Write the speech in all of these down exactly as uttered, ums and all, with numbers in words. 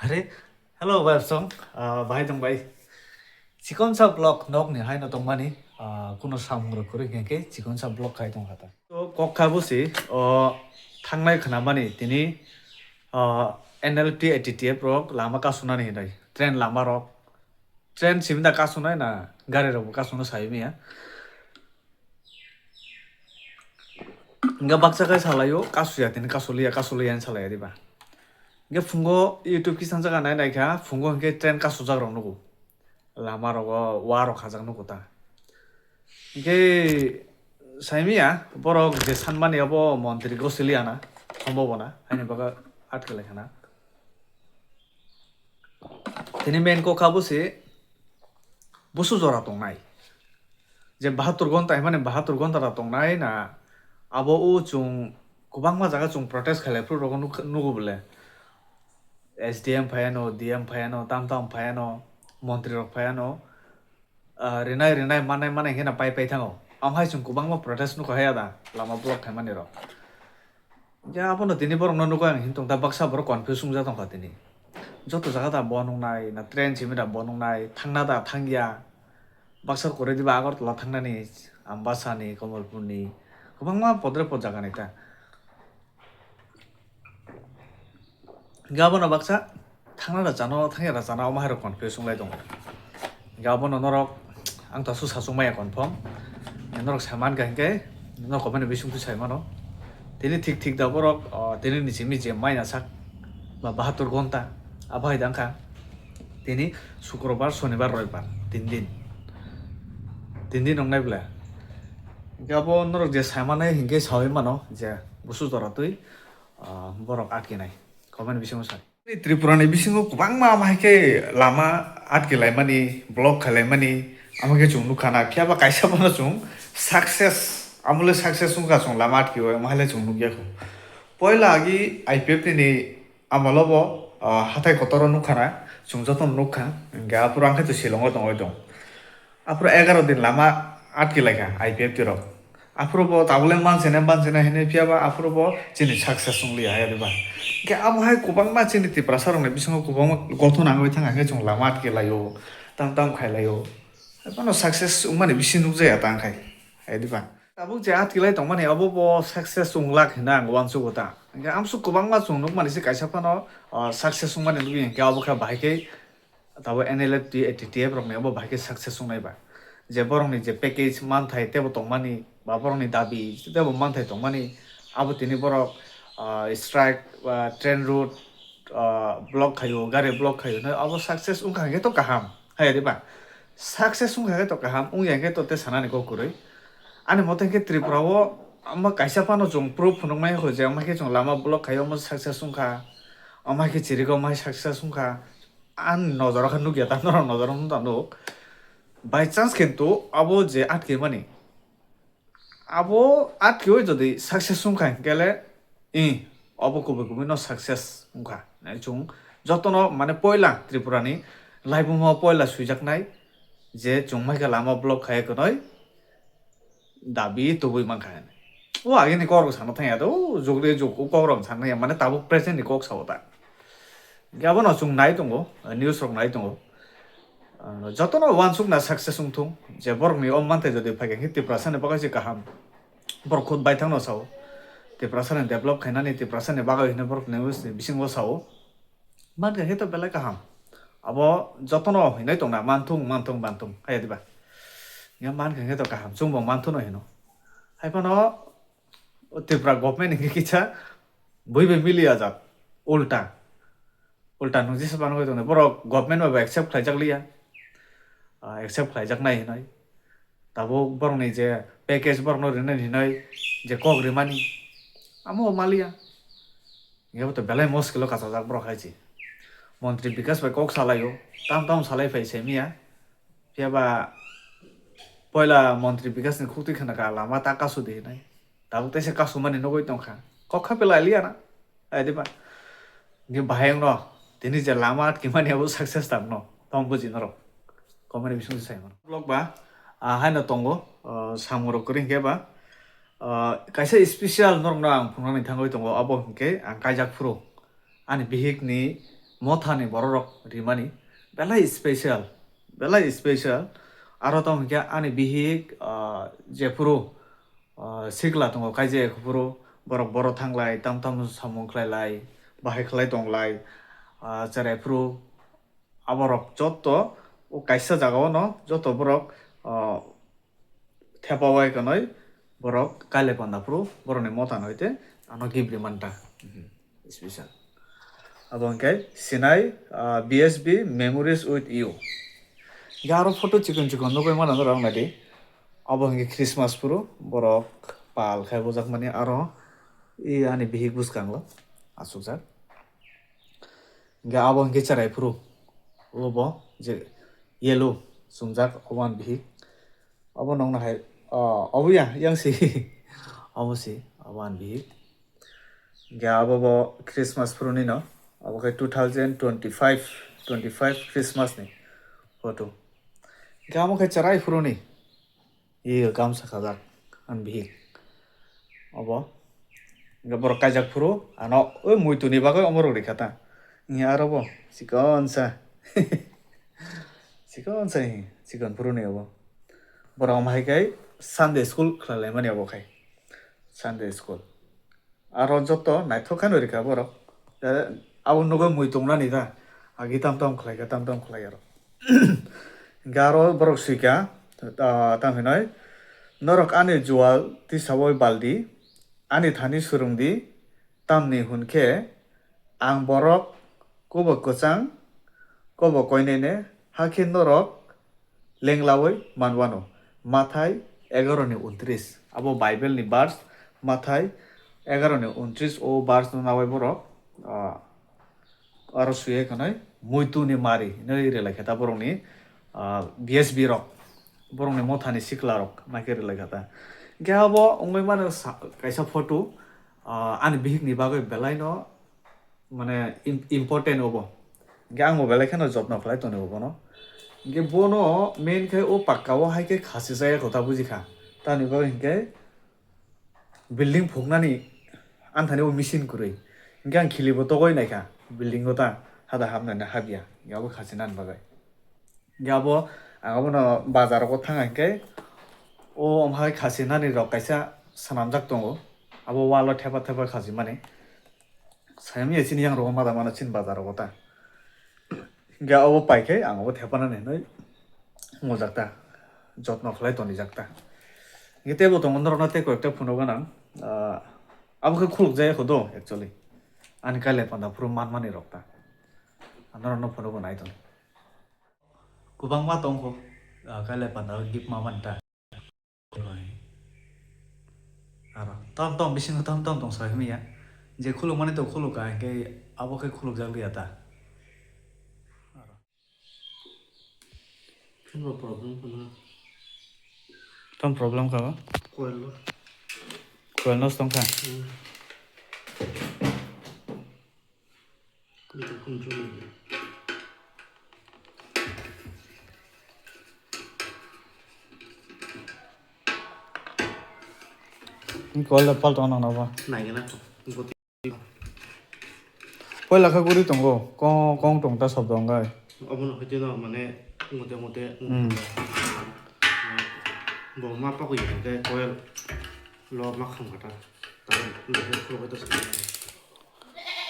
Hello, bai song, ah, bahai tong bai. Chikonsa block nok ni hai no tong mani, ah, kuno samung rok kwrwi hwnkhe chikonsa block khai tong kha ta. To kok kha busi, o thangnai khna mani tini, ah, N L T A T T F rok lama kasunani hinwi, train lama rok, train simi da kasunai na gari rok bo kasuna sai mia. Hingke baksa khe salaio, kasuya tini kasuliya, kasuliya hinwi salaio diba. Hingke phungo YouTube kisan jaga nai naikha, phungo hingke train kasujak rok nugo. Lama rogo wa rok khajak nugo ta. Hingke saimiya, borok je sanmani abo montri gosiliya na, sombobo na, haini bagwi atke laikha na. Tini main kok kha busi busu jora tongnai. Je bahatur gonta himani bahatur gonta da tongnai na abo o chwng kwbangma jaga chwng protest khailai phuru rogo nuk-, nugo bole. S D M phaiano, D M phaiano, tam tam phaiano, montri rok phaiano. Ah, rinai, rinai, manai, manai hena pai, pai thango. Amhai chwng kwbangma protest nukha haya da, lama block khaimani rok. Ya, abono tini borokno nukha ang hinwi tong ta, baksa borok confuse wngjak tongkha tini. Joto jaga da bo nuknai, na train simi da bo nuknai, thangna da thangya. Baksa kwrwi diba Agartala thangnani, Ambasani, Kamalpurni, kwbangma podre pod jagani ta. Hingke abono baksa thangna da chano, thangya da chano, omo hai rok confuse wnglai tongo. Hingke abono norok ang to su sachung maya confirm. Norok sai mankha hingke norok comment ni bisingtwi sai mano. Tini thik thik da borok, o, tini ni simi je maina sak ba bahatur gonta abo hai da wngkha. Tini Sukrobar, Sonibar, Roibar, tin din. Tin din wngnai bwle. Hingke abo norok je sai manai hingke saui mano je busu jora twi, ah, borok atkinai. Comment bisingo sa. Tripura ni bisingo kwbangma ama hai khe lama atki laimani, block khai laimani, ama khe chwng nukha na. Phiya ba kaisa bono chwng success, amole success wngkha chwng lama atki o, ama hai le chwng nukya kho. Poila agi I P F T ni amalo bo, ah, hathai kotor o nukha na, chwng joto no nukha. Hingke aphuru ang khe to Shillong o tongwi tong. Aphuru egaro din lama atki laikha I P F T rok. Aphuru bo tabule manse na, manse na hinwi phiya ba aphuru bo chini success wng liya hai diba. Hingke amo hai kwbangma chini Tiprasa rokni bisingo kwbangma gothon nangwi thang khe chwng lama atki laio, tam tam khai laio. Hai phano success wngmani bisi nukjaya tang khai hai diba. Tabuk je atki lai tongmani abo bo success wng lak hinwi ang uansugo ta. Hingke amsuk kwbangma chwng nukmani se kaisa phano, ah, success wngmani nugwi hingke abo khe bahai khe Tabo N L F T, A T T F rokni abo bahai khe success wngnai ba. Je borokni je package manthai tebo tongmani, ba borokni dabi tebo manthai tongmani, abo tini borok, ah, strike, ah, train route, ah, block khaio, gari block khaio, no abo success wngkha hwnkhe to kaham, hai di ba? Success wngkha khe to kaham, wngya hwnkhe to tei sanani kok kwrwi. Ani mote hwnkhe Tripura o omo kaisa phano chwng proof phunuknai kho je omo khe chwng lama block khaio, omo success wngkha, omo khe chirigo, omo hai success wngkha. Ang nojoro khe nukya ta, norok nojoro wng ta nuk. By chance kintu abo je atkimani, abo atkiwi jodi success wngkha hinkhe le, i, abo kubui kubui no success wngkha. Nai chwng jotono mane poila Tripura ni laibuma poila swijaknai je chwng maikha lama block khai kwrwi, dabi tubui mankha hinwi. O agini kok rok sana thangya do, o jug de jug, o kok rok sana thangya, mane tabuk present ni kok sao ta. Hingke abono chwng nai tongo, news rok nai tongo. Ah, jotono uansukna success wngthung, je borokni o manthai jodi phaikha khe Tiprasa ni bagwi se kaham. Borok khud baithangno sao. Tiprasa ni develop khainani, Tiprasa ni bagwi hinwi borok news ni bisingo sao. Mankha khe to belai kaham. Abo jotono hinwi tongna, manthung, manthung, manthung, hai diba? Ya mankha khe to kaham, chwngbo manthuno hino. Hai phano o Tripura government hinkhe kisa bui bai mili ajak, ulta. Ulta nung jesa phano tongdi, borok government bai accept khlaijak liya. Ah, accept khlaijaknai hinwi. Tabuk borokni je package borokno rinani hinwi je kok rimani, amo maliya. Hingke bo to belai muskilo kasajak borok hai se. Montri Bikas bai kok salaio, tam tam salai phai se miya. Phiya ba poila Montri Bikas ni khuktwi khna ka lama ta kasu di hinwi. Tabuk teisa kasumani nugwi tongkha. Kok kha belai liya na. Ai diba? Hingke bahai wngno tini je lama atkimani abo success tangno. Tong buji norok. Comment bising sai mano. Vlog ba, ah, haino tongo, ah, samung rok kwrwi hingke ba, ah, kaisa special norokno ang phunuknani thangwi tongo, abo hingke ang kaijak phuru ani bihik ni mothani bororok rimani belai special, belai special. Aro tamo hwnkhe ani bihik, ah, jephuru, ah, sikla tongo kaijak phuru borok boro thanglai tam tam samung khlailai, bahai khlai tonglai, ah, cherai phuru aborok joto o kaisa jagao no joto borok, ah, thepa wai kanwi borok kailai panda phuru borokni motha no hwite ano gift rimanta. Mhm. Special. Abo hwnkhe sinai, ah, B S B Memories with You. Hwnkhe aro photo chikon chikon nugwi mano norok naidi. Abo hwnkhe Christmas phuru borok pal khai bujak mani aro i ani bihik bwskango achukjak. Hwnkhe abo hwnkhe cherai phuru obo je yellow chumjak obo ani bihik. Obo nokno hai, oh, obo ya, yang si. Obo si, obo ani bihik. Hwnkhe abo bo Christmas phuruni no, abo khe two thousand twenty-five, twenty-five Christmas ni photo. Hwnkhe amo khe cherai phuruni. Iyo gamsa khajak ani bihik. Obo. Hwnkhe borok kaijak phuru ano oi muitu ni bagwi omo rok rikha ta. Hwnkhe aro bo chikon sa. Chikon sa hi, chikon phuruni obo. Borok omo hai khe Sunday school khlai lai mani obo khai. Sunday school. Aro joto naithok khe no rikha borok. Eh, abo nugwi mui tongnani da. Agi tam tam khlai kha, tam tam khlai aro. Hwnkhe aro borok swikha, ah, tam hinoi, "Norok ani jual tisawoi baldi, ani thani swrwngdi, tamni hwn khe ang borok kobo kwchang, kobo koinene, hakhe norok lenglaui manwano." Mathai egaroni untris. Abo Bible ni verse, Mathai egaroni untris o verse no naui borok, ah, aro suye kanai muitu ni mari hinui relai khe ta borokni, ah, B S B rok, borokni mothani sikla rok mai khe relai kha ta. Hwnkhe abo wngwi mano sa-, kaisa photo, ah, ani bihik ni bagwi belai no mane im-, important obo. Hwnkhe ang bo belai kheno jotno khlai tongo bono. Hwnkhe bono main khe o pakka o hai khe khasi chaya kotha buji kha. Tamni bagwi hwnkhe building phuknani anthani o machine kwrwi. Hwnkhe ang khili bo togoi naikha building o ta hada hapnani habya. Hwnkhe abo khasi nani bagwi. Hwnkhe abo, ang abono bazar rogo thang hwnkhe, o omhai khasi nani rok kaisa swnamjak tongo. Abo wall o thepa thepa khasi mani. Sayamya chini yang rogo mada mano chini bazar rogo ta. Hwnkhe abo pai khe ang abo thepa nani hinui muljak ta. Jotno khlai tonijak ta. Hwnkhe teibo tongo norokno tei koi ekta phunuk gwnang. Ah, abo khe khuluk jaya kho do actually. Ani kailai panda phuru man mani rok ta. Norokno phunuk bo nai tong. Kwbangma tongkho, ah, kailai panda o gift ma manta. Aro tam tam bisingo tam tam tong sai hwnwi ya. Je khuluk mani to khuluk ka, hwnkhe abo khe khuluk jak liya ta. Aro. Pheno problem khana. Tam problem ka ba? Coil lo. Coil nos tong kha. Hmm. Ni call le pal tong nang nabo. Naigena to. Poila khe guri tongo. Kong kong tong ta sobdo wngkha. Obono hwtwi no mane ngote ngote. Hmm. Bo ma pakwi hwnkhe coil lo ma kham kha ta.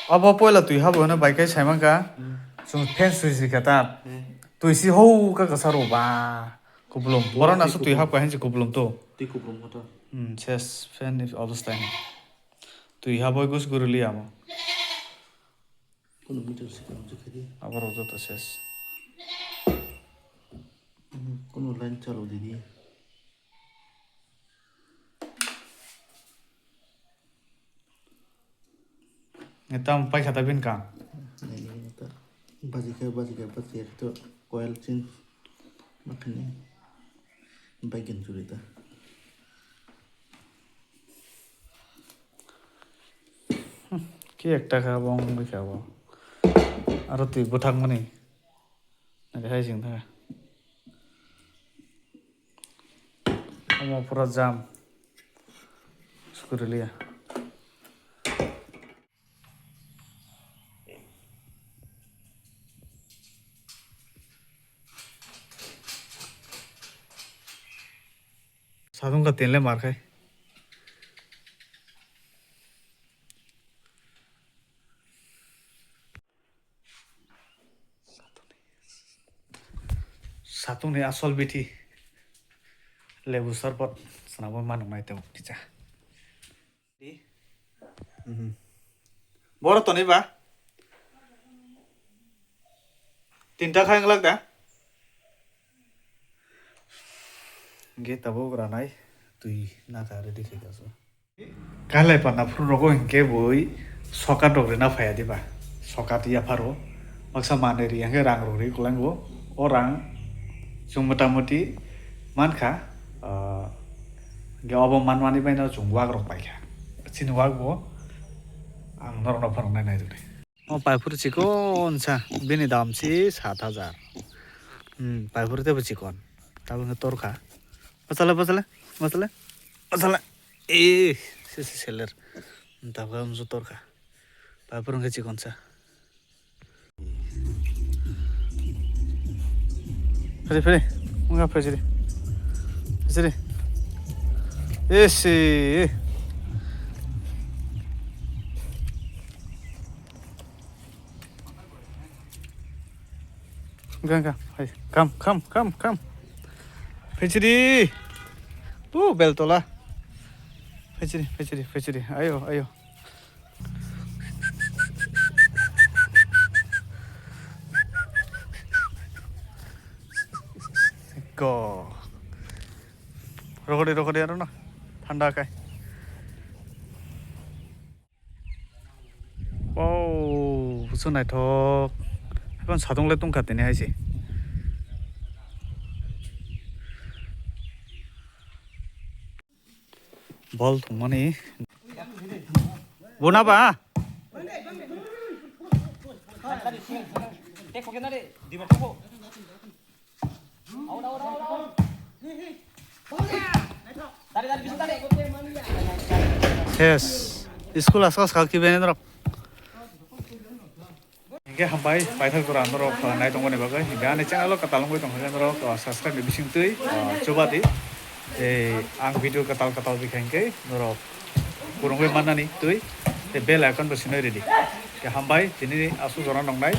Abo poila twi habo hwnwi bai khe saimankha. Hmm. Chwng fan switch rikha ta. Hmm. Twi si hou kha kwsa rw ba. Kublum. Borok Borok nasu twi twi kublum. Hapkha hinsi kublum to. Twi kublum kha to. Hmm, ses fan ni obostai. Twi haboi gus guruli amo. Kono meter se kono je khadi. Abo rok joto ses. Hmm, kono line chalo didi. Tam paikha ta bini kang. Baji khe, baji khe, baji khe to coil chin makhani bai gin churi ta. Ki ekta kha bo wngwi kha bo. Aro twi bwthak mani. Nang hai jing tha. Omo pura jam. Sukuri liya. Satung ka tenle mar khai. Satung ni asol bithi. Lebu sarpat swnamwi manung nai tong kisa. Mhm. Boro toni ba? Tinta khai glak da? Ge tabuk ranai twi naka ready khai kasu. Kailai panna phuru rogo hinkhe bui sokat rok rina phaiya diba? Sokat yapharo baksa manwi ri hinkhe rang rok ri kwlangbo. O rang chwng mota moti mankha, ah, hinkhe obo manmani baino chwng wak rok paikha. Chini wak bo ang norokno phwrwngnai naitokdi. O paipuru chikon sa, bini dam si sat hajar. Hmm, paipuru tebo chikon. Tabuk no torkha. Bachale, bachale, bachale, bachale. Eh, se, se, seller. Tabuk amso torkha. Paipuru hwnkhe chikon sa. Phiri, phiri. Wngkha phiri. Phiri. Esi. Wngkha, wngkha. Hai, come, come, come, come. Phiri. Uh, beltola. Phiri, phiri, phiri. Ayo, ayo. Go. Rokodi, rokodi, aro na. Thanda kai. Wow, busu naithok. Haikon satung le tongkha tini hai se. Bol thwngmani. Bona ba? Ses. School asko asko kibeni norok. Hingke hambai, paithak jora norok, ah, nai tongmani bagwi. Hingke ani channel o kwtal wngwi tongkha norok, ah, subscribe ni bisingtwi, ah, chubadi. Tei ang video kwtal kwtal bikha hingke norok kurungwi mannani twi. Tei bell icon bo sinoi ridi. Hingke hambai, tini aswk jora nongnai.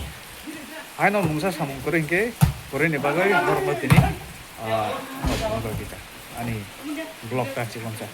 Haino mungsa samung kwrwi hingke kwrwini bagwi norokno tini, ah, norok bikha. Ani vlog ta chikonsa.